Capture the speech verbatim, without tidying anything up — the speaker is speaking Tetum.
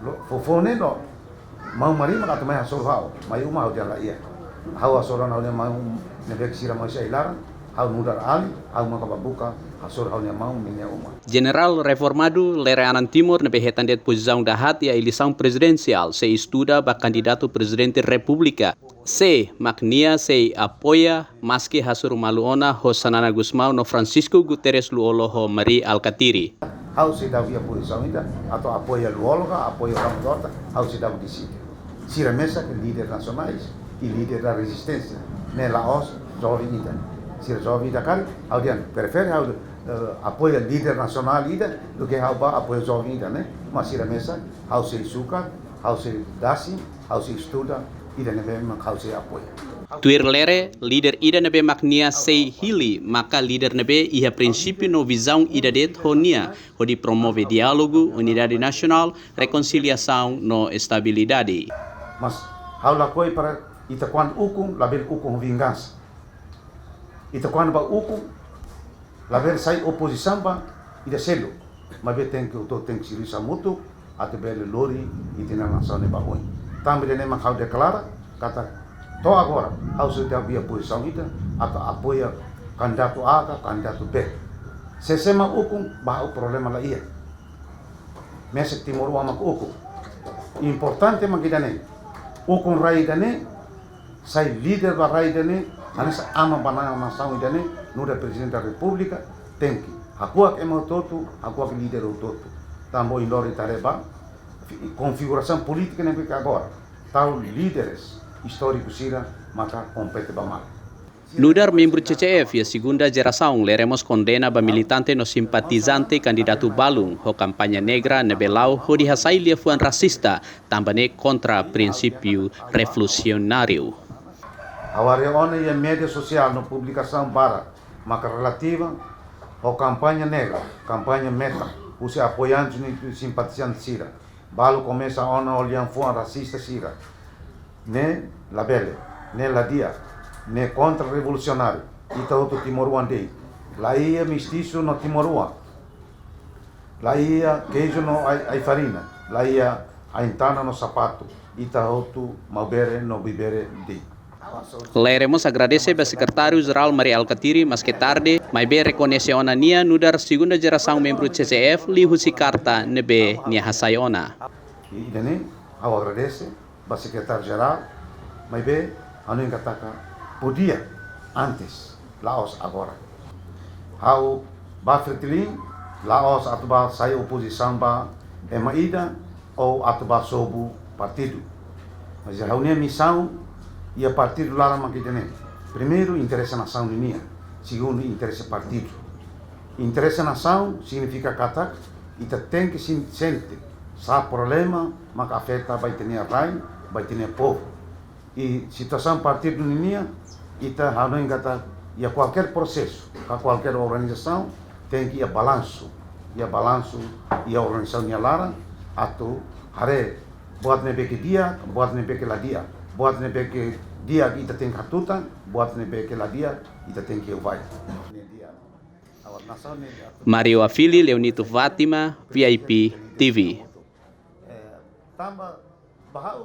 Lo, foufoun ne'e no, maun Mari mak atu mai hasoru ha'u, mai uma ha'u dehan laiha. Ha'u hasoru ha'u-nia maun ne'ebé sira mai husi ai-laran, ha'u nu'udar alin, ha'u maka bá buka hasoru ha'u-nia maun ninia uma. Jenerál reformadu Lere Anan Timur ne'ebé hetan de'it pozisaun dahaat iha eleisaun prezidensiál sei estuda ba kandidatu Prezidente Repúblika. Sé mak nia sei apoia maski hasoru malu ona ho Xanana Gusmão no Francisco Guterres Lú-Olo ho Mari Alkatiri. Ha'u seidauk iha pozisaun ida atu apoia Lú-Olo ka apoia Ramos Horta, ha'u seidauk deside. Sira mesak líder nasionais i líder da rezisténsia, ne'e la'ós joven ida. Sira joven ida karik, ha'u dehan prefere ha'u, eh, apoia líder nasionál ida duké ha'u bá apoia joven ida ne'e. Mas sira mesak, ha'u sei sukat, ha'u sei dasi, ha'u sei estuda, ida ne'ebé mak ha'u sei apoia. Tuir Lere, líder ida ne'ebé mak nia sei hili maka líder ne'ebé iha prinsípiu no vizaun ida de'it ho nia, hodi promove diálogu, unidade nasionál, rekonsiliasaun no estabilidade. Mas ha'u lakohi para ita kuandu ukun, labele ukun vingansa. Ita kuandu bá ukun, labele sai opozisaun ba ida seluk. Maibé tenke hotu-hotu tenke servisu hamutuk atu bele lori ita-nia nasaun ne'e ba oin. Tanba ida-ne'e mak ha'u deklara katak to'o agora ha'u seidauk iha pozisaun ida atu apoia kandidatu A ka kandidatu B. Se sé mak ukun, ba ha'u problema laiha. Mesak timoroan mak ukun. Importante mak ida-ne'e. Ukun rai ida-ne'e, sai líder ba rai ida-ne'e, hanesan aman ba nasaun ida-ne'e, nu'udar Prezidente da Repúblika, tenke hakuak ema hotu-hotu, hakuak líder hotu-hotu. Tanba ohin loron ita haree ba konfigurasaun polítika ne'ebé ke agora, tau líderes istóriku sira maka kompete ba malu. Nu'udar membru C C F iha segunda jerasaun, Lere mós kondena ba militante no simpatizante kandidatu balun ho kampaña negra ne'ebé la'o hodi hasai liafuan rasista, tanba ne'e kontra prinsípiu revolusionáriu. Ha'u haree ona iha média sosiál no publikasaun barak maka relativa ho kampaña negra, kampaña metan, husi apoiante no simpatizante sira. Balu komesa ona ho liafuan rasista sira. Ne'e labele, ne'e ladi'ak, ne'e kontra revolusionáriu. Ita hotu timoroan de'it. Laiha mestisu no timoroan. Laiha keiju no ai, ai-farina. Laiha ain-tanan no sapatu. Ita hotu maubere no buibere de'it. Lere mós agradese ba Sekretáriu Jerál Mari Alkatiri, maske tarde, maibé rekoñese ona nia nu'udar segunda jerasaun membru C C F liuhusi karta ne'ebé nia hasai ona. I ida-ne'e, ha'u agradese ba Sekretáriu Jerál, maibé hanoin katak podia antes, la'ós agora. Ha'u bá Fretilin, la'ós atu bá sai opozisaun ba ema ida ou atu bá sobu partidu. Mas ha'u-nia misaun iha partidu laran mak ida-ne'e. Primeiru, interese nasaun ninian. Segundu, interese partidu. Interese nasaun signifika katak ita tenke sen-, sente sá problema mak afeta ba ita-nia rai, ba ita-nia povu. I situasaun partidu ninian, ita hanoin katak iha kualkér prosesu, ka kualkér organizasaun, tenke iha balansu, iha balansu, iha organizasaun nia laran, atu haree buat ne'ebé ke di'ak, buat ne'ebé ke ladi'ak, buat ne'ebé ke di'ak ita tenke hatutan, buat ne'ebé ke ladi'ak ita tenke ubai. Mario Afili, Leonito Fátima, V I P T V. Eh, tanba ba ha'u